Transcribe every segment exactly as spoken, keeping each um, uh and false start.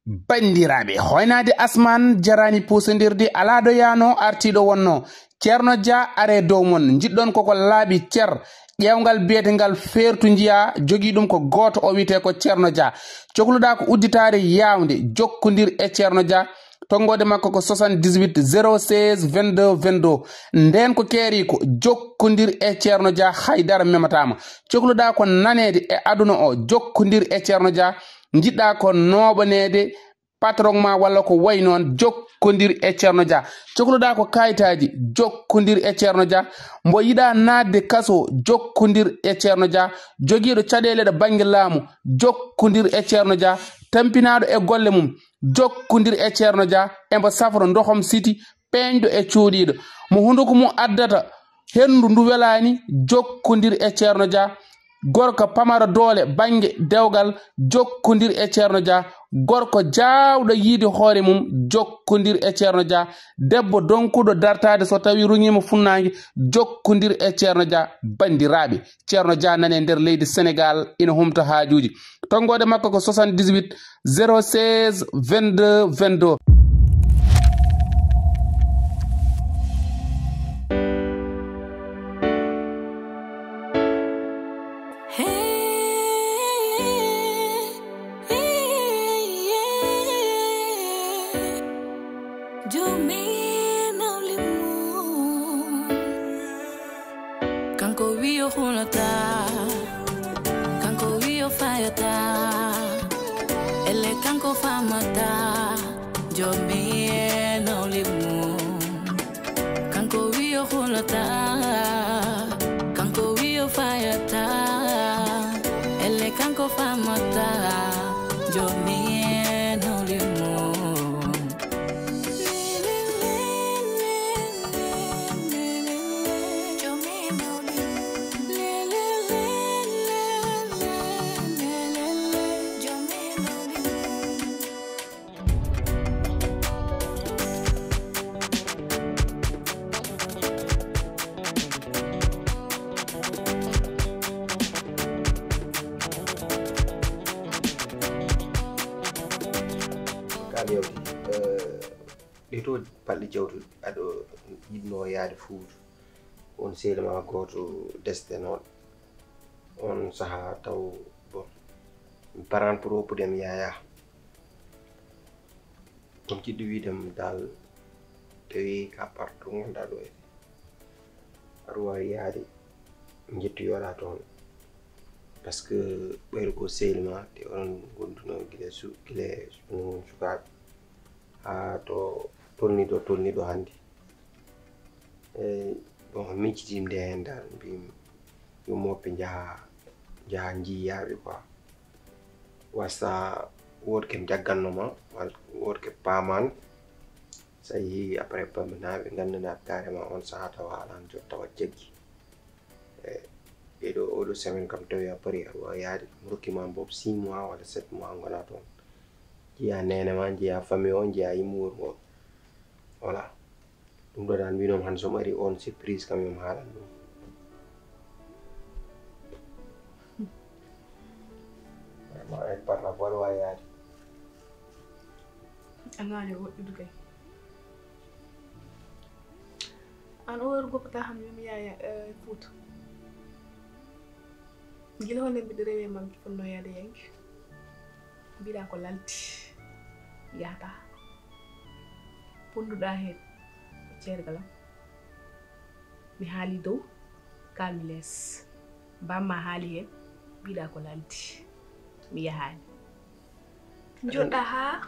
Banndiraaɓe, hoynaade asmaan jaraani puusondirde, alaa ɗo yaano artiiɗo wonno. Ceerno Dia are dow mon, njiɗɗon koko laaɓi cer, ƴeewngal biyetengal feertu njiya, jogii ɗum ko gooto, o wiyetee ko Ceerno Dia. Cokluɗaa ko udditaare yaawnde, jokkondir e Ceerno Dia. Tonngoode makko ko soixante-dix-huit zéro seize vingt-deux vingt-deux. Ndeen ko keeriiko, jokkondir e Ceerno Dia, hay dara memataama. Cokluɗaa ko naneede e aduna o, jokkondir e Ceerno Dia. Njiɗɗaa ko nooɓaneede patron ma walla ko wayi noon, jokkondir e Ceerno Dia. Cokluɗaa ko kayitaaji, jokkondir e Ceerno Dia. Mbo yiɗaa naatde kaso, jokkondir e Ceerno Dia. Jogiiɗo caɗeele ɗo bannge laamu, jokkondir e Ceerno Dia. Tampinaaɗo e golle mum, jokkondir e Ceerno Dia. Embo safro ndohom siti, peeñɗo e cuuɗiiɗo. Mo hunduko mum addata henndu ndu welaani, jokkondir e Ceerno Dia. Gorko pamaro doole bannge dewgal, jokkondir e Ceerno Dia. Gorko jaawɗo yiide hoore mum, jokkondir e Ceerno Dia. Debbo donkuɗo dartaade so tawi ruŋiima funnaange, jokkondir e Ceerno Dia. Banndiraaɓe, Ceerno Dia nane nder leydi Senegaal, ina humta haajuuji. Tonngoode makko ko soixante-dix-huit zéro seize vingt-deux vingt-deux. Kanko wi o hulata, kanko wi o fayata, elle kanko famata, jomi e nawle mum. Kanko wi o hulata, kanko wi o fayata, elle kanko famata, jomi e nawle mum. Kaali yawti, eh, ɗi to balɗe jawtuɗi aɗo yiɗno yaade Fuuta. On seeɗa ma gooto destenooɗo. On sahaa taw, bon, mi paran pour woppude mi yaya. Kon kiɗɗo wiide mo dal, tawi ka parto ngonɗa ɗo e. Aɗa waawi yaade, njettu yoɗa toon. Parce que ɓeyɗo ko sehil ma, te onon ngonduno gila su-, gila sukaaɓe. Haa to tolni ɗo, tolni ɗo hannde. Eyi, bon, miijitiimi nde heen dal, mbimi yo mooɓe njaha, njaha njiiyaaɓe quoi. Wasa wood ke njagganno ma, walla wood ke paamaan. So a yehii après bambanaaɓe nganndanaa carrément on sahaa tawa alaan jot tawa jaggi. E, ɗeɗo, oɗo semaine kam tawi a pari aɗa waawi yaade, mi rokki ma mbob six mois walla sept mois ngona toon. Njiya neene ma, njiya famille o, njiya yimɓe wuro ngo. Voilà. Ɗum ɗo tan mbinomi hannde so mi ari on surprise kam yo mi haalan ɗum. Vraiment, elle parle à voix yaade. A ŋaaño woɗɗude kay. Aan o heure goppata kam yo mi yaya, eh, Fuuta. Gila hol nde mbiɗo rewe ma mbiɗo fotno yaade yanke. Mbiɗa ko lalti yahata. Ponduɗa heen ceergal am. Mi haali dow, kaalmi lees. Bamma haali heen, mbiɗa ko lalti. Mi yahaani. Njoɗɗa haa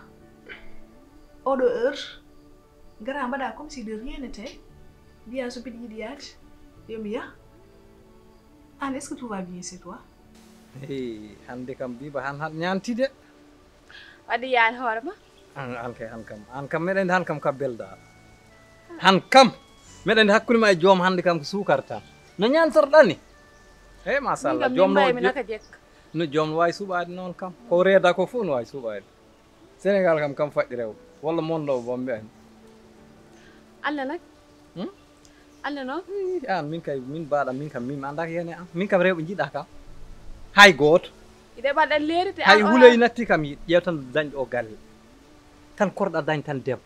oɗo heure, ngara mbaɗa comme si de rien n'était. Mbiya so mbiɗa yiɗi yaade, yo mi yah. Aan, est-ce que tout va bien chez toi? Hey, hannde kam Biba han han ñaanti de. Waɗi yaan hoore ma? An, an kay, an kam, an kam, meɗen han kam ka belda. Han kam, meɗen hakkunde ma e joom hannde kam ko suukar tan. No ñaantorɗa ni? Hey, machallah, joom ɗo mbaymi jo-, naka jekka. No joom no waawi suɓaade noon kam. Ko reeda ko fof no waawi suɓaade. Sénégal kam, kam faɗɗi rewɓe. Walla monde o, bon, mbiyan. Allah nak? Hmm? Allah noon? Ih, an, min kay, min mbaɗa, min kam, min mi annda ko yene am. Min kam rewɓe njiɗa kam. Hay gooto. Iɗe ɓaɗa leeri te hay an o huley ya- natti kam, yi-, ƴeew tan dañɗo o galle. Tan korɗa dañ tan debbo.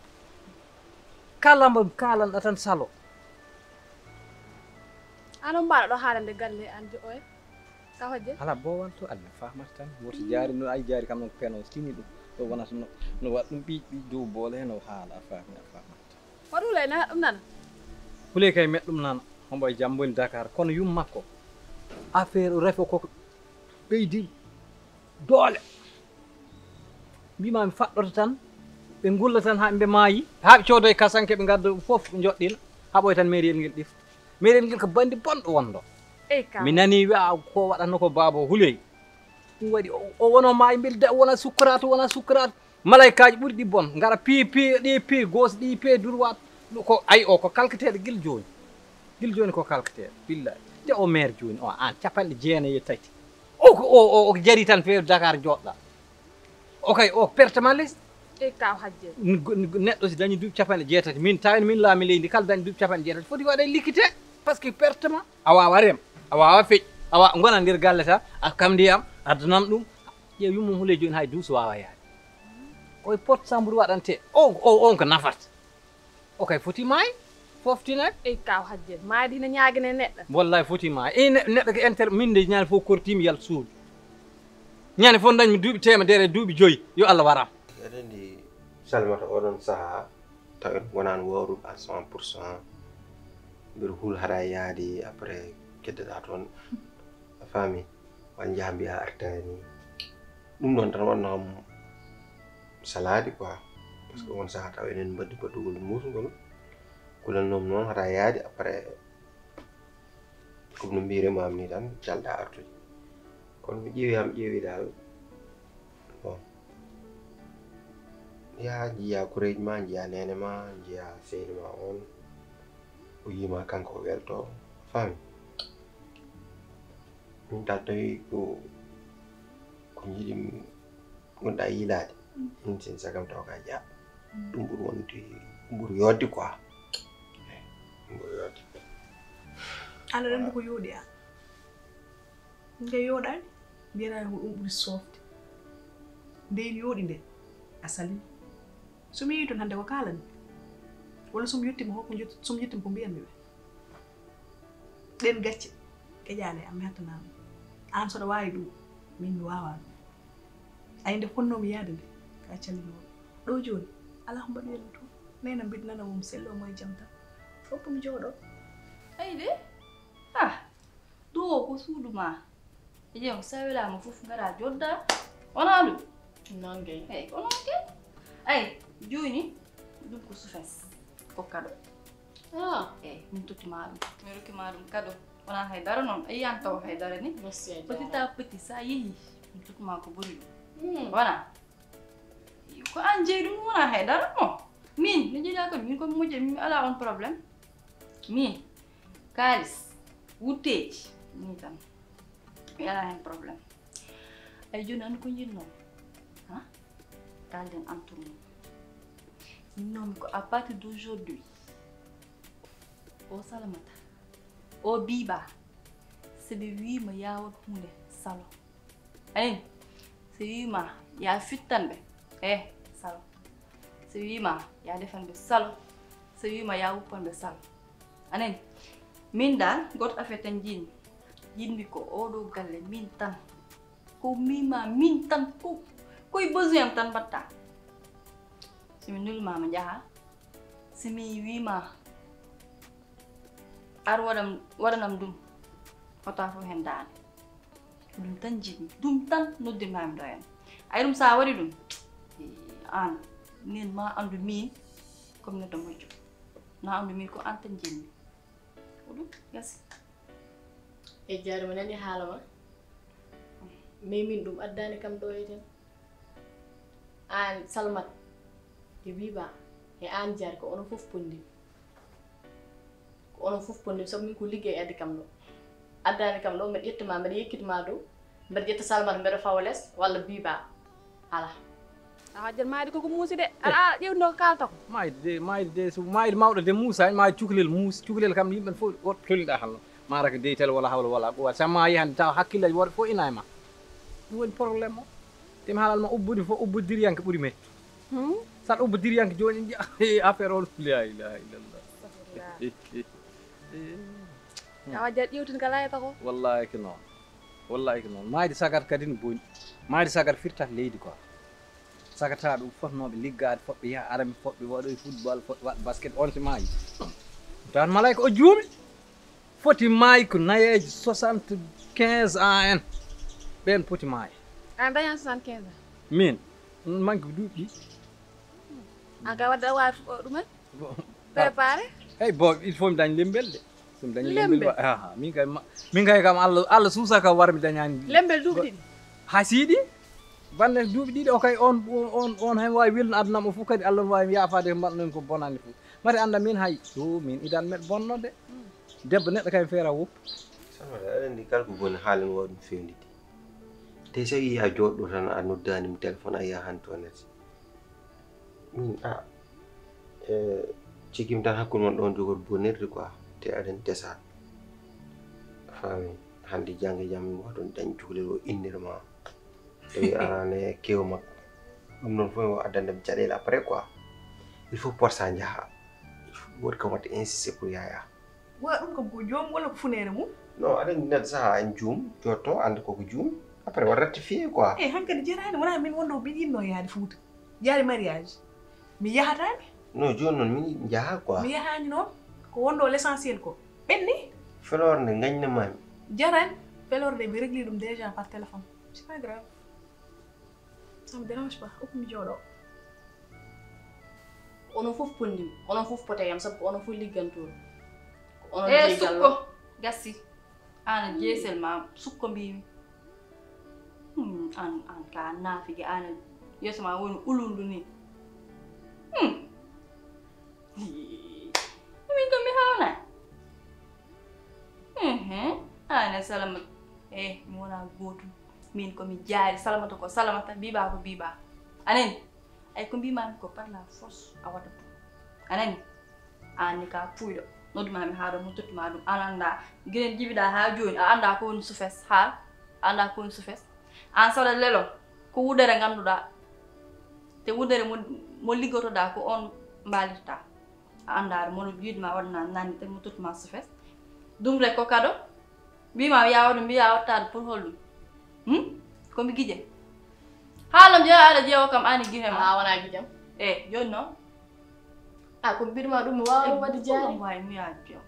Kala mbo kaalanɗa tan salo. An on mbaɗa ɗo haalande galle an jo'oye. Ka hojje? Ala bo wanto Allah fahmata tan. Woto jaari no ay jaari kam non ko peno tini ɗum. Ɗo wonata no no waɗ ɗum ɓi ɓi dow boole no haala a fahmi a fahmata. Waɗu lay na ɗum nana. Huley kay meɗ ɗum nana. Hombo e jamboni Dakar kono yum makko. Affaire refo ko ɓeydi doole. Mbima mi faɗɗoto tan ɓe ngulla tan ha ɓe maayi ha ɓe coodoye kasanke ɓe ngadda ɗum fof ɓe joɗɗina haɓoye tan meriyel ngel ɗif meriyel ngel ko bandi bonɗo wonɗo mi nani wiya ko waɗatno ko baabo huley ɗum waɗi o wono maayi mbel da wona sukkaratu wona sukkaratu malaykaji ɓuri ɗi bon ngara pi pi ɗi pi gos ɗi pi droit ko ay o ko kalketeɗo gil joni gil joni ko kalketeɗo billahi te o maire joni o an capanɗe jeenayi e tati O ko o o ko jari tan feeru Dakar joɗɗa. O kay o pertement les. E kaw hajje. Neɗɗo si dañi duuɓi capanɗe jeetati min tawen min laami leydi kala dañi duuɓi capanɗe jeetati foti waɗe likkite parce que pertement a wawa rem a wawa feƴ a wawa gona nder galle ta a kam ndiyam addanam ɗum ƴeew yummum hule joni hay duus wawa yaade koye pot samburu waɗante o o on ko nafata O kay foti maayi foftinat. Ey kaw hajjat maayde hina ñaagine neɗɗo. Wallahi foti maayi. Ey neɗɗo ko inter min de ñaande fof kortiimi yal suudu. Ñaande fof dañmi duuɓi teemedere e duuɓi joyi yo Allah waram. Eɗen ndi salmata oɗon saha taw en wonani wawruɓe à cent pour cent mbiɗa hul haɗa yaadi après keddeɗa toon a faami walla njaha mbiya artani ɗum ɗon tan wannoo am salaade quoi parce que on saha taw enen mbaddi baddugol muusugol kulannoom noon hata yaadi après comme no mbirima am ni tan calɗa artude kono mi ƴeewi am ƴeewi dal bon ya jiya kureji ma jiya nene ma jiya seydi ma on o yima kanko o welto fami ɗum ta tawi ko ko jiɗi gonɗa yiilaade min sen sagam taw ka jaa ɗum ɓuri wonde ɗum ɓuri yodde quoi ɗum ɓuri yodde allah ɗen ko yooɗi an nde yooɗani mbiyata ko ɗum ɓuri sofde nde en yooɗi nde a salima somi yehi toon hannde ko kalanmi walla somi yettima hoko somi yettima ko mbiyanmi ɓe ɗen gacce keƴaale am mi hattanama an soɗa wawi ɗum min mi wawa ɗum ay nde fonnomi yaade nde ka calinoɗo ɗo joni ala ko mbaɗoyatmi toon nena mbiɗa nana wom sello mo e jaam tan foppo mi jooɗo ay de ah ɗo o ko suudu ma e ƴeew sa welama foof gara jodda wona ɗum noon kay eyyi ko noon kay eyyi joni ɗum ko sufes ko kado ah eyyi min tottuma ɗum mi rokkima ɗum kado wona haydara noon a yiyan taw haydara ni petit à petit sa yeehi mi tottuma ko ɓuri ɗum hmm. wona ko an jeeyi ɗum wona haydara mo min mi jeeɗa ko min komi moƴƴa mi ala on probléme min kalis wutteji min tan mi ala hen probléme ay joni an ko jinno ha kalden antum min nomi ko à partir d'aujourd'hui o salamata o biba soɓe wima yawat hunde salo anin so wima ya fittan ɓe e salo so wima ya defan ɓe salo so wima ya wuppan ɓe salo anin min dal goto affaire tan jinmi jinmi ko oɗo galle min tan ko mima min tan ko koye besoin am tan mbatta somi nulmama jaaha somi wima ar waɗam waɗanam ɗum hota fof hen daande ko ɗum tan jiɗmi ɗum tan noddirmami ɗo hen ay ɗum sa waɗi ɗum an nen ma andu min komi neɗɗo moƴƴo na andu min ko an tan jiɗmi ko ɗum gasi e jaari mi nani haala ma mais min ɗum addani kam ɗo e ten an salmat e wiba e an jaari ko onon fof pondimi ko onon fof pondimi sabu min ko liggey addi kam ɗo addani kam ɗo mbeɗa ƴettuma mbeɗa yekkituma dow mbeɗa ƴetta salmata mbeɗa fawa les walla biba ala a hajjat maayde koko muusi de aɗa ƴewdi no ko kalta ko maayde de maayde de so maayde mawɗo de muusa maayde cukalel muusi cukalel kam yimɓen fof woto tolniɗa halno mara ko deytal wala hawla wala ɓowa sa maayi hannde tawa hakkillaji woɗɓe fof ina e ma ɗum woni probléme o temi haalal ma ubbudi fof ubbudiriyanke ɓuuri mettu hmm? Saɗa ubba diriyanke jooni, affaire o, la ilaha illallah. Awa, jaɗ ƴewtin ka layata ko. Wallahi ko noon. Wallahi ko noon. Maayde sagar kadi ne boni. Maayde sagar firtata leydi quoi. Sagata ɗum fotnooɓe liggaade, fotɓe yaha arami, fotɓe waɗoy football, fotɓe waɗa basket, on si maayi. Tan malayka o juumi. Foti maayi ko nayeejo soixante-quinze ans en. Ɓeen poti maayi. An dañan soixante-quinze ans? Min, manque ko duuɓi ɗi. An kay wadde a waawi fuɗɗo ɗumen? Préparé? Hey, bon, il faut mi dañ lembel de. So mi dañ lembel. Lembel? Wa- ha, ha. Min kay ma- min kay kam Allah, Allah suusa kam war mi dañani. Lembel duuɓi ɗiɗi? Ha siidi. Bande duuɓi ɗiɗi o kay on, on, on hen waawi welno aduna mo fof kadi Allah no waawi yaafaade ko mbaɗnomi ko bonani fof. Mate annda min hay. Yo, min idan meɗ bonno de. Debbo neɗɗo kay feera woppu. Sama da aɗa andi kala ko boni haala no waɗum fewndide. Te so yiya joɗɗo tan a noddani mo téléphone a yahan to net. Min a e cigim tan hakkunde mon ɗon jogor bonirde quoi. Te aɗen desa. Fami hande jangge jam mi waɗon dañ cukalel o innirma. Tawi arane kew makko. Ɗum noon fof o addande mi caɗeele après quoi. Il faut porsa jaha. Il faut woodi kam waɗde insisté pour yaya. Wa ɗum kam ko joom walla ko funeere mum? Non, aɗa andi neɗɗo saha en juum jotto anda koko juum. Après o rectifié quoi. E hankadi jeraani wona min wonno min yinno yaade Fuuta. Yaade mariage. Mi yahataani. Non, jooni noon min jaha quoi. Mi yahaani noon. Ko wonɗo l'essentiel ko ɓenni. Felorde nde gañnamami. Jarani. Felorde mi régli ɗum déjà par téléphone. C'est pas grave. Ça me dérange pas. Hokku mi jooɗo. Onon fof pondimi, onon fof pote yam sabu ko onon fof liggantooɓe. Ko onon e jeyi sukko gallo. Gasi. An jeesel ma sukko mbimi. Hmm, an an ka naafige an yeeso ma woni ulundu ni. Hmm. Hii. Min kam mi hawna. Mhm. An e Salamata. Eh, mi wona gotum. Min ko mi jaari Salamata ko Salamata, biba ko biba. Anen. Ay ko mbimami ko par la force a waɗat ɗum. A nani? An ni ka puuyɗo. Noddumami haa ɗo mo tottuma ɗum. An annda. Ginen jibiɗa haa jooni. A annda ko woni sufes. Ha? A annda ko woni sufes. An saɗa lelo. Ko wudere ngannduɗa. Te wudere mo, mo liggotoɗa ko on mbalirta. A annda mo yiɗma waɗana nanni te mo tottuma sufes. Ɗum rek ko kado. Mbima mi yawa ɗum, mbiya wattaade pour holɗum? Hmm? Ko mi gije. Haalam je aɗa jeewa kam ani gije ma. A wona gijam. E joni noon. A ko mbiɗuma ɗum mi wawa ɗum wadde jaari. Wawi mi yaade jeewa.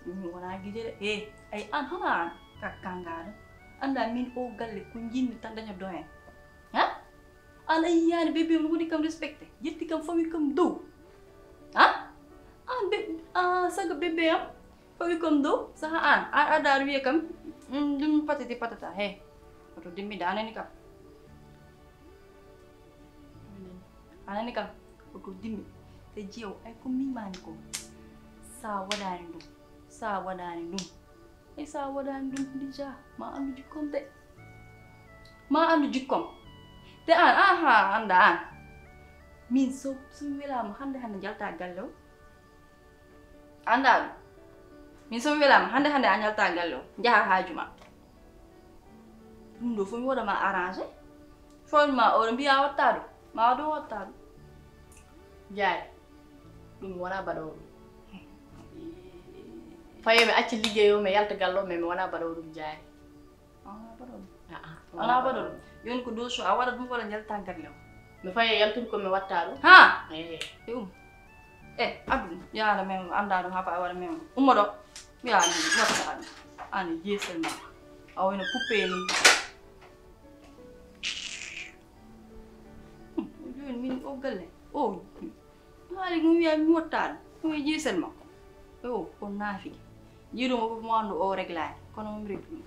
Ɗum mi wona gije de. E ay an hono an ka kangaɗo. Anda min o galle ko jinmi tan daña do hen. Ha? An a yiyani bébé no woni kam respecté. Yetti kam fawi kam dow. Ha? An be a saga bébé am. Fawi kam dow saha an a adar wiye kam. Mm, ɗum patati patata he. Oto dimmi da anani kam. Anani kam. Oto dimmi. Te jeew ay ko mimani ko. Sa waɗani ɗum. Sa waɗani ɗum. Ay sa waɗani ɗum déjà ma andu jikkom de. Ma andu jikkom. Te an aha anda an. Min so so mi welama hande hande jalta galle o. Anda ɗum. Min so mi welama hande hande a jalta galle o. Jaha haaju ma. Ɗum ɗo fof mi waɗa ma arrangé. Foof ma oɗo mbiya watta ɗum. Ma waɗum watta ɗum. Jaari. Ɗum wona baɗowo ɗum. Fayo mi acci liggey o mi yalta galle o mais mi wona baɗowo ɗum jaari. A wona baɗowo ɗum. Aa. Wona baɗowo ɗum. Yoni ko doso a waɗa ɗum wala jalta galle o. Mi fayo yaltude ko mi watta ɗum. Ha. Eyi. E um. E addu yaala men anda ɗum haba a waɗa men ummo ɗo. Wiya ni watta ɗum. Ani jeesel ma. A wona poupée ni. Hmm, joni min o galle o. Haali ɗum wiya mi watta ɗum ɗum e jeesel makko. O ko naafiki. Jiiɗo mo fof mo anndu o reglani kono momi regli ɗum.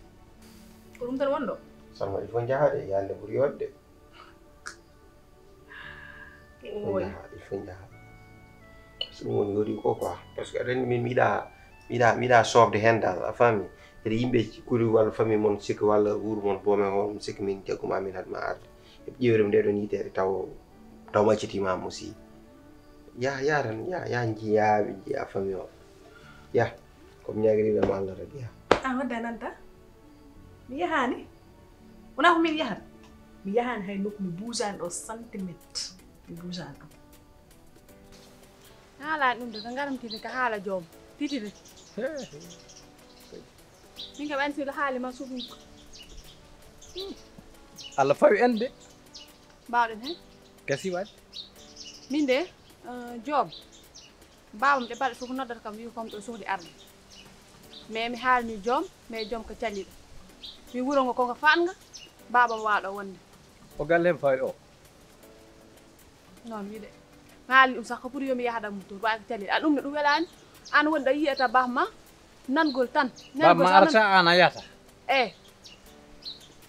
Ko ɗum tan wonɗo. Salma il faut jahaade yande ɓuri yodde. Ɗum woni. Jaha il faut jaha. So ɗum woni yooɗi ko quoi parce que aɗa anndi min miɗa miɗa miɗa soofde heen dal a faami. Ede yimɓe kuri walla famille mon sikka walla wuuro mon boome hoore mum sikka min jagguma min haɗma arde. Eɓe ƴeewre nde ɗon yitere taw taw maccitiima aussi. Yah yah tan yah yah njiya ɓe njiya famille o. Yah. Komi ñaagiriɗo ma Allah tan yah. An wadde a nanta? Mi yahaani. Wonaa ko min yahata. Mi yahaani hay nokku mi buujaani ɗo santimet. Busan am. Haalaani ɗum de, ko ngaramtinde ka haala joom. Titi de. Min kam en silo haali ma suɓum. Allah fawi en de. Mbaawɗen heen. Gasi waɗde. Min de, eh, joom. Baabam ɗe balɗe fof noddata kam, wi'i ko mi ɗo sohli arde. Mais mi haalni joom, mais joom ko caliɗo. Mi wuro ngo ko ngo faatnga, baabam waaɗo wonde. O galle heen fawi o. Noon wiide. Mi haalni ɗum sax ko pour yo mi yahda mo toon, waɗa ko caliɗo. An ɗum ne ɗum welaani. An woni ɗo yiyata baaba ma, nangol tan. Baaba ma arata, an a yahata. Eh.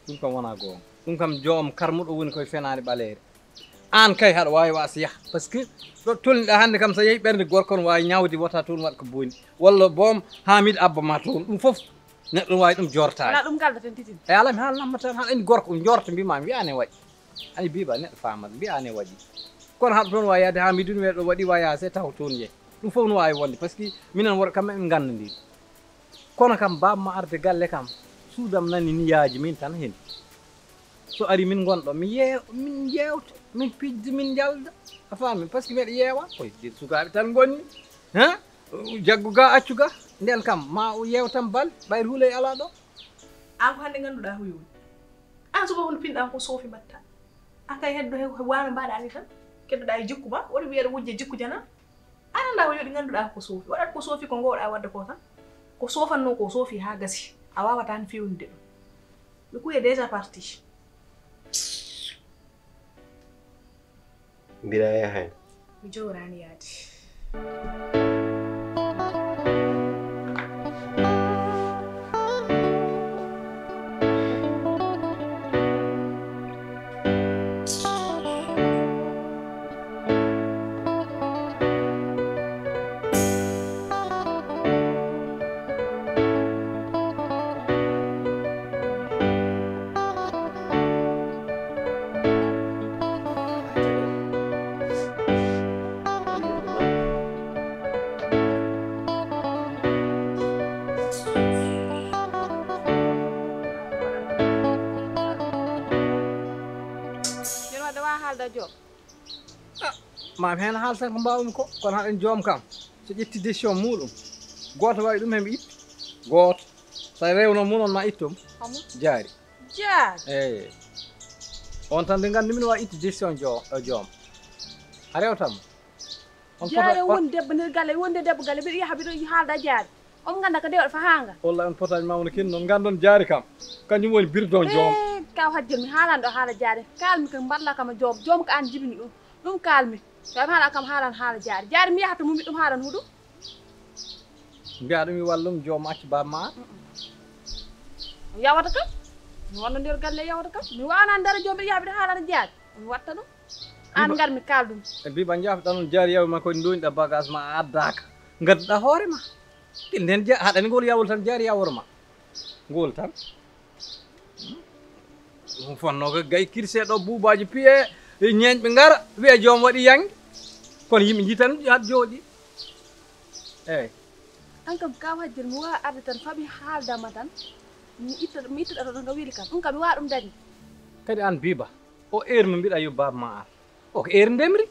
Ɗum kam wonaa goonga. Ɗum kam joom karmuɗo woni koye fenaande ɓaleere. Aan kay haɗa waawi waas yah. Parce que ɗo tolniɗaa hannde kam, so yehi ɓernde gorko no waawi ñawde wota toon waɗ ko boni. Walla boom Hamid Abba ma toon. Ɗum fof neɗɗo no waawi ɗum jortaade. Wala ɗum ngaldaten titin. E alaa mi haalnamma tan, haɗa anndi gorko ɗum jorta mbimaa mi wiyaani waɗi. Ani biiba neɗɗo faamat mbiyaani waɗi. Kono haɗa toon waawi yahde Hamidou ne ɗo waɗi wayaase taw toon yehi. Ɗum fof no waawi wonde parce que minen worɓe kam en nganndondiri. Kono kam baaba ma arde galle kam, suudam nani niyaaji min tan heen. So ari min ngonɗo, mi yeew, min njeewta, min pijda, min njalda. A faami? Parce que mbeɗa yeewa, koye sukaaɓe tan ngonni. Hein? Jaggu ga, accu ga. Nden kam, ma o yeewtam bal, ɓayri huley alaa ɗo. An ko hannde ngannduɗaa ko yowni. An suba kono pinɗa ko soofi mbatta. An kay heddo he waano mbaɗa ni tan. Keddoɗa e jikku ma, woni wiyeede wujje jikku jana. An anndaa ko yooɗi ngannduɗaa ko soofi. Waɗat ko soofi ko ngoowɗaa waɗde ko tan. Ko soofannoo ko soofi haa gasi. A waawataa heen feewnude ɗum. Le coup est déjà parti. Mbiɗa yaha heen. Mi jooraani yahde. Yen wadde wa haalda joom. Ah, ma mi heen haal tan ko mbaawmi ko, kono haɗen joom kam. So ƴetti décision muuɗum, gooto wawi ɗum heen ittu. Gooto. So a rewno mum on ma ittum. Homo? Jaari. Jaari? Eey. On tan de nganndi min wawi ittu décision jo-, o joom. A rewtan mo. On jaare fota-, won debbo nder galle, wonde debbo galle, mbiɗa yaha mbiɗo haalda jaare. On ngannda ko dewɗo fa haanga. Walla on potaani ma wona kin noon, nganndon jaari kam. Kanjum woni birdon joom. Eh, kaw hajjel mi haalan ɗo haala jaare. Kaalmi ko mballa kam e joom. Joom ko aan jibini ɗum. Ɗum kaalmi. Tawi mi haala kam haalan haala jaare. Jaare mi yahata mum ɗum haalan huɗum. Mbiya ɗum mi wallum joom accu baaba ma. Mm-mm. Yawata kam. Mi wonno nder galle yawata kam. Mi wawana ndara joom mbiɗa yaha mbiɗa haalana jaare. Mi watta ɗum. Aan ngar mi kaal ɗum. E mbiɓa jaafɗa noon jaari yawi ma koye ndoñɗa bagage ma a addaaka. Ngadduɗa hoore ma. Ɗin nden ja-, haɗani ngol yawol tan jaari yawor ma. Ngol tan. Ɗum fonno ko gay kirse ɗo buubaji piye, e ñeeñɓe ngara, wiya joom waɗi yange. Kono yimɓe jitan hat jooɗi. Eey. An kam kaw hajjel mi wawa arde tan faɓi haaldama tan. Mi itta, mi itta ɗo nga weli kam. Ɗum kam mi wawa ɗum dañde. Kadi an biba. O heure mo mbiɗa yo baaba ma ar. O ko heure ndemri.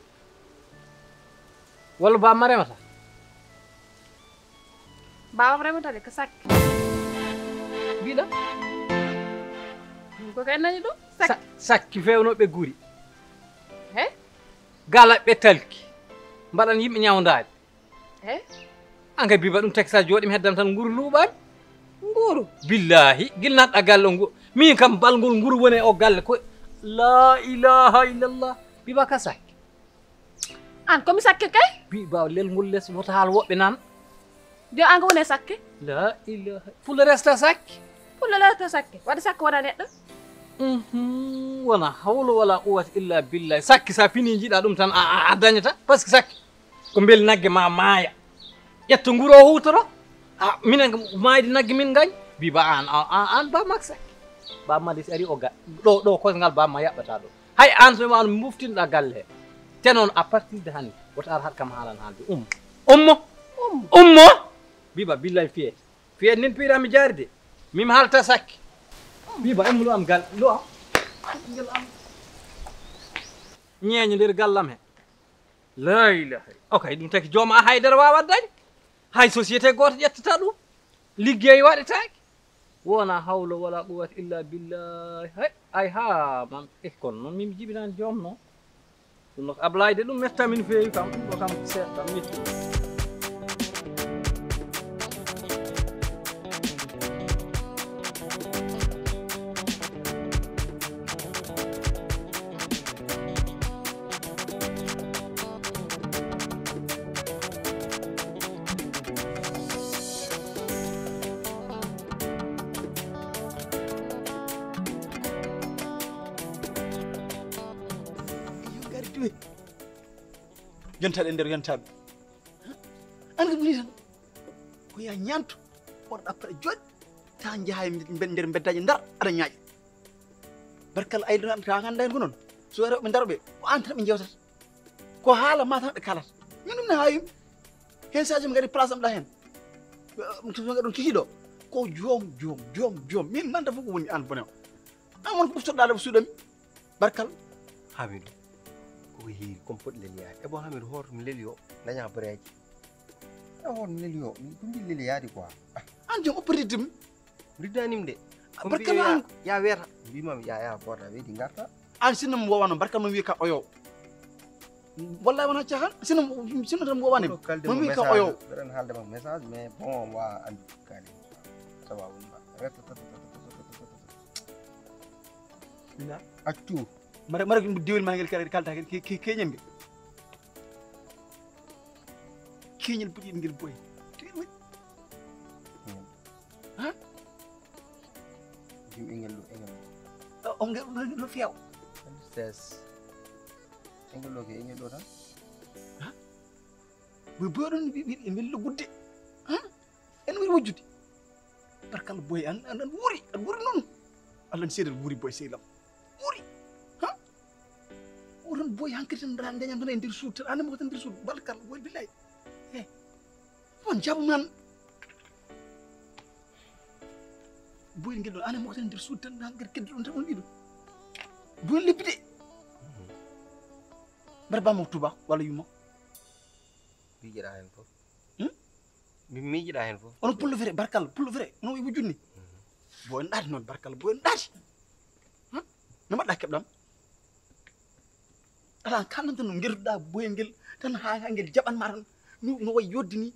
Walla baaba ma remata. Baaba ko remata de ko sakke. Mbiɗa. Ɗum ko kay nani ɗum. Sakke. Sa-, sakke fewnooɓe guri. He? Gala ɓe talki. Mbaɗan yimɓe ñawndaade. Eh? An kay biba ɗum taxi sa jooɗi mi heddam tan nguru luuɓaani. Nguru? Billahi, gila naɗɗa galle o ngu-, min kam balngol nguru woni e o galle ko la ilaha illallah. Biba ka sakke. An ko mi sakke kay? Biba lel ngol les wota haal woɓɓe nan. Jo an ko woni e sakke? La ilaha. Fulla resta sakke. Fulla resta sakke. Waɗa sakke wona neɗɗo? Mhm, wona hawla wala quwwata illa billahi. Sakke sa fini jiɗa ɗum tan a, a, a dañata. Parce que sakke. Ko mbel nagge ma maaya. Ƴetta nguro o huutoro. A, minen ko maayde nagge min ngañ. Biba an, a, a, an ba maksa. Ba ma des ari o ga. Ɗo, ɗo kosngal ba ma yaɓɓata ɗo. Hay an so wano moftinɗa galle he. Te noon à partir de hannde, woto ar haɗ kam haalan haalde. Ummo. Ummo. Ummo. Ummo. Biba billahi fiye. Fiye nin piira mi jaari de. Min haalta sakki. Biba em lo am gal, lo am. Ngel am. Ñeeño nder gallam he. La ilaha. O kay ɗum taki jooma a haydara wawa dañ. Hay société goto ƴettata ɗum. Liggey waɗetake. Wona hawla wala quwwata illa billahi. Hay ay ha man e kono noon min jibinani joom noon. Ɗum noon Ablaye de ɗum mettamin feewi kam ɗum ɗo kam seeɗa metti. Yontaɗe nder yontaɓe. An ko ni tan ko ya ñanto oɗo ɗappata jooɗi ta jaha e mbe- nder beddaji ndar aɗa ñaaƴi. Barkal ay ta ganda en ko noon so rewɓe darɓe ko an tan ɓe jewtata. Ko haala ma tan ɓe kalata. Min ɗum ne ha yimɓe. Hen saji mi gadi place am ɗa hen. Ɗum to ɗum kisiɗo ko joom joom joom joom min manta fof ko woni an bone o. An won ko ɓuftoɗa ɗo suuɗami. Barkal. Hamidou. Koko heeri comme poɗi leliyaade e bon Hamidou hoto mi leliyo daña boreeje. E hoto mi leliyo ko mbi leliyaade quoi. An joom opportunité mi. Riddanim de. Barkal an. Ya weeta mbimam ya ya goota weedi garta. An sinno mi wowano barkal ma wiye ka oyo. Wallahi wona cahan sinno sinno tan mi wowanima ma wiye ka oyo. Ɓeɗen haalde ma message mais bon wa andu kali. Sawa woni ba. Mina accu. Mara mara ɗum diwel ma ngel kala kalta ke ke keñel ngel. Keñel buɗi ngel boy. Ha? Jim engel ɗo engel ɗo. O ngel ɗo few. Ses. Engel ɗo ke engel ɗo tan. Ha? Boy boy ɗon wi wi wi lugudde. Ha? En woni wujjude. Barkal boy an an wuri an wuri noon. Allah n seedal wuri boy seylam. Wuri. Ha? Oɗon boy hankadi tan dañan tan e nder suud tan anamo tan nder suud barkal boy billahi. He. On jaɓu man. Boy ngel ɗon anamo tan nder suud tan hankadi keddi ɗon tan on ɗiɗo. Boy leppi de. Mbaɗa bammo tuba walla yumma. Miijiɗa heen fof. Hmm? Min miijiɗa heen fof. Onon pullo fere barkalla pullo fere onon e wujjunni. Bo en ɗaati noon barkalla bo en ɗaati. Hmm? No mbaɗɗa keɓɗam? Ala kalnanta no ngerduɗa boyel ngel tan ha ha ngel jaɓanma tan no no wayi yodde ni.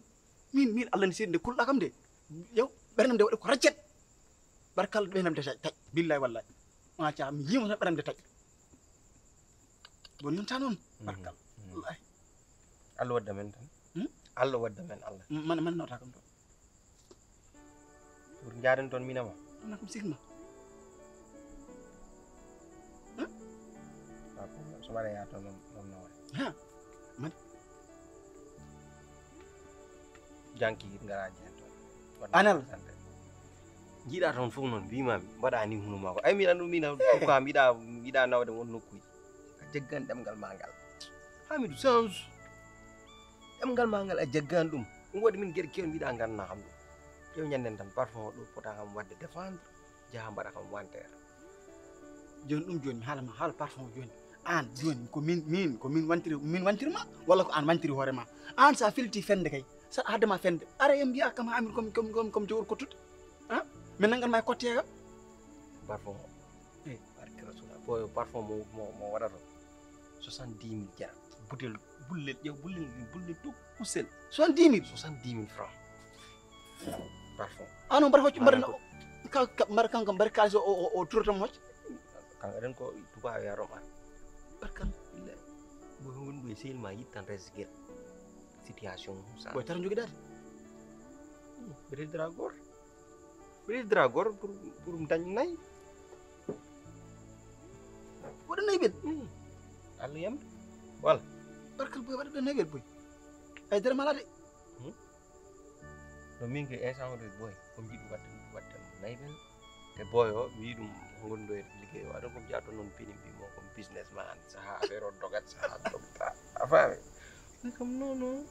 Min min Allah ne seedi nde kulɗa kam de. Yow ɓernam nde waɗi ko raccet. Barkalla ɓernam nde taƴ taƴ billahi wallahi. Ma ca mi yima tan ɓernam nde taƴ. Bonninta noon barkal. Wallahi. Allah wadda men tan. Hmm? Allah wadda men Allah. Man man nawta kam ɗo. Pour jaaden toon minama. Wona kam sikma. Hmm? So mbaɗa yaa toon noon noon nawata. Ha. Man. Janki ngara jeen toon. Anal. Jiiɗa toon fof noon mbimami mbaɗa ni hunu mako ay mbiɗa ɗum mbiɗa pourquoi mbiɗa mbiɗa nawde won nokkuji a jaggan ɗemgal ma ngal hamidu change ɗemgal ma ngal a jaggan ɗum ɗum waɗi min gueɗe kewɗe mbiɗa ganna kam ɗum ƴew ñanden tan parfum o ɗo pota kam wadde défendre jaha mbaɗa kam wantere joni ɗum joni mi haalama haala parfum o joni an joni ko min min ko min wantiri min wantirma walla ko an wantiri hoorema an sa filti fende kay sa haddema fende ara e mbiya kam hamir comme comme comme comme jogor kottude a min nangan ma e kotteyega parfum o e barke rasula boyo parfum mo mo mo waɗato soixante dix mille jara butel bullel ƴew bullel bullel tout kusel soixante dix mille soixante dix mille francs parfum ano mbaɗa hoccu mbaɗa mbaɗa kanko mbaɗa kalis o o turata mo hoccu kanko eɗen ko tubawi yarom an barkan billahi boy woni ɗo e sehil ma yittan resgel situation mum sa boy tata jogiɗade ɓe resdira goto Ɓeydi dragor pour pour dañ nay. Waɗa nay ɓen. Allah yamde wala. Barkal boy waɗa ɓen nay ɓen boy. Ay dara mala de. No min ke instant o de boy ko jiɗi wadde wadde nay ɓen. Te boy o wi ɗum gondo e liggey o aɗa ko jaato noon pini mbi mo comme business man saha affaire o dogat saha dogta a faami. Comme non non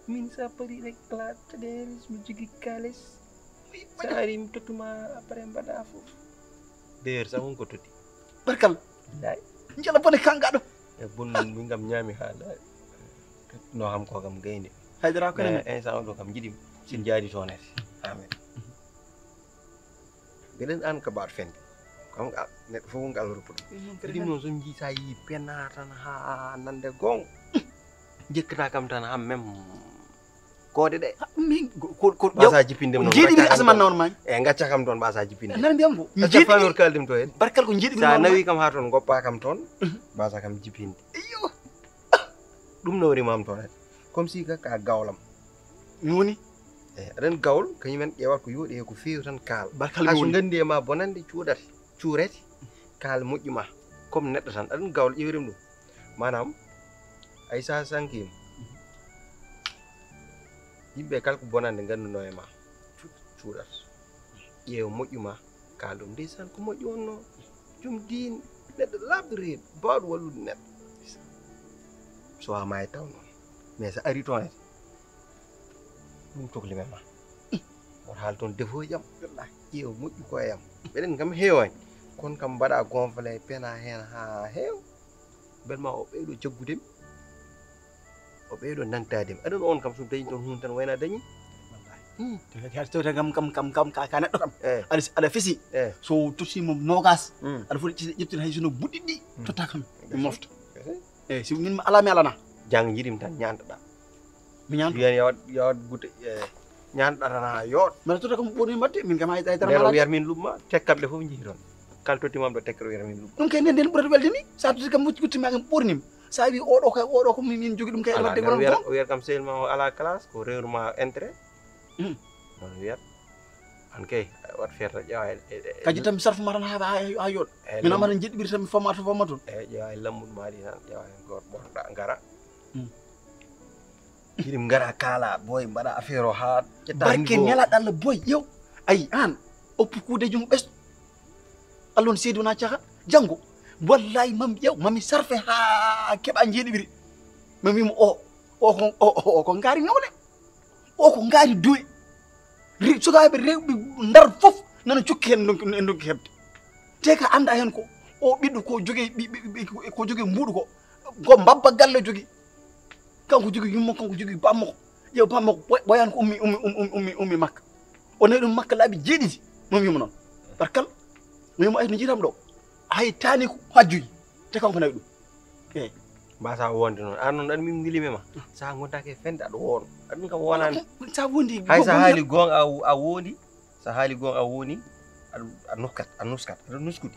min sa pari rek plat deris mi jogi kalis sa ari mi tottuma après mbaɗa fof. D'ailleurs sa won ko totti. Barkal. Lay. Njala bone kangaɗo. E bonnu min kam ñaami haala. No ham ko kam gayni. Haydara ko ne. Instant o ɗo kam jiɗi. Sin jaadi toonete. Amin. Geɗen an ka baat fende. Kam neɗɗo fof ngal rupuɗo. Jiɗi noon so jii sa yii pena tan ha nande gong. Jekkata kam tan ha même. Koode ɗe. Min ko ko ɓasa jippinde noon jiiɗi min asaman nawon mani. E gacca kam toon ɓasa jippinde. Nan mbiyam ko jiiɗi famir kaldim to en. Barkal ko jiiɗi sa nawi kam ha toon goppa kam toon. Ɓasa kam jippinde. Iyo. Ɗum nawri mam toon en. Comme si ka ka gawlam. Mi woni. Eyi aɗen gawol kañum en ƴeewat ko yooɗi e ko feewi tan kaal. Barkal mi woni. Nganndi e ma bonande cuuɗate cuurete kaal moƴƴu ma. Comme neɗɗo tan aɗen gawol ƴeewirem ɗum. Maanaam ay sa sankima yimɓe kala ko bonande ngannduno e ma cuuɗat ƴeewa moƴƴu ma kaal ɗum ndeysan ko moƴƴu wonno jom diin neɗɗo laaɓɗo reedu bawɗo wallude neɗɗo so wama e taw noon mais so ari toon ete ɗum cokli men ma woto haal toon defooji am ƴeewa moƴƴu ko e am mbeɗen kam heewani kono kam mbaɗa gonfle pena heen ha heewa Bel ma o ɓeyɗo jaggudemi o ɓeyɗo nantademi aɗan on kam so dañi toon hunde tan wayna dañi tewte kam kam kam kam ka ka neɗɗo kam aɗa aɗa fesi so tottimo nogas aɗa foti ƴettude hay sono buɗɗiɗi totta kam mi mofta eyyi si min ala mi alana jang jiɗim tan ñantoɗa mi ñanto wiyan yawat yawat gute ñanɗatana yooɗ mbeɗa tota kam ɓurni mbaɗde min kam haydara wiyata min luɓma tekkaɓe fof jeehi toon kala tottimam ɗo tekkere wiyata min luɓma ɗum kay nden nden ɓurata welde ni sa totti kam wutti wutti ma kam ɓurnima sa wi oɗo kay oɗo ko min jogi ɗum kay wadde gono ɗon wiyata kam sehil ma o ala classe ko rewru ma intérêt noon wiyata an kay wat feere tan ƴeewa ka jittanmi sarfu ma tan ha ha yooɗ min amata jiɗɓiri tan mi fomma to fomma toon eyyi ƴeewa e lammuɗo maɗi tan ƴeewa hen goto ɓorɗa gara Jiɗi ngara kaala boy mbaɗa affaire o haa ƴetta barke niveau. Nelaɗo Allah boy yow ayi an oppu kuudeji mum ɓesɗo Allah on seedi wona caha janngo wallahi mami ƴew mami sarfe haa keɓa jeeɗiɓiri mami wimo o o ko o o- o ko ngaari ngawle o ko ngaari duwe Re- sukaaɓe rewɓe ndar fof nana cukki heen ndonki en ndonki heɓde te ka annda heen ko o ɓiɗɗo ko jogee ɓi- ɓi- ɓi- ko jogee mbuuɗu ko ko mbabba galle jogii kanko jogi yumma kanko jogi bamma ko ƴeew bamma ko ɓoyan ko ummi ummi ummi ummi ummi makka o nawi ɗum makka laabi jeeɗiɗi mo wimo noon barkal mo wimo ay no jiitam ɗo hay taani ko hajjuyi te kanko nawi ɗum eyi mbasa wonde noon an noon aɗa min ngilimi ma sa gontaki e fende aɗa woono aɗum kam wonani sa wondi hay sa haali goonga a wondi Sa haali goonga a woni a nuskat a nuskat aɗa nuskude.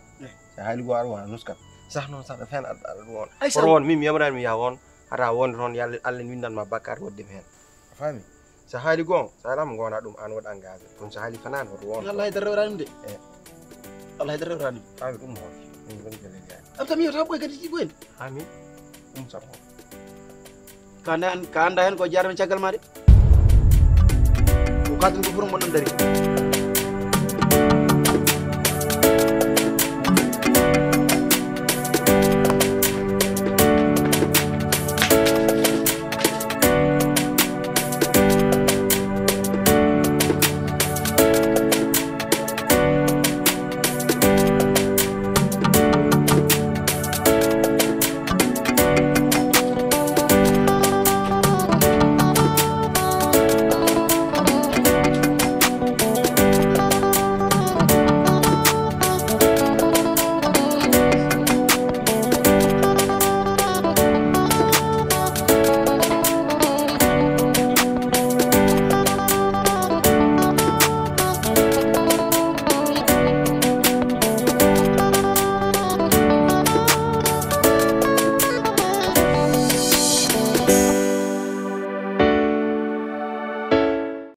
Sa haali goonga aɗa wona a nuskat sah noon sah ɗo fen aɗa ɗum wona. Ay sa won min mi yamrani mi yaha won hata wonde toon yalla Allah ne windan ma bakkar waɗde mi heen. A faami? Sa haali goonga sa alama goona ɗum an waɗa engagé kono sa haali fanaani hoto won. Allah haydara rewrani de. Allah haydara rewrani. Faami ɗum hoto. Min woni ko leydi. Am tan mi yewta ɓoy kadi ɗi ɓoyde. Amin. Ɗum sabu. Ka anda hen ka anda hen ko jarami caggal ma de. Ko katin ko furum bonɗon dari.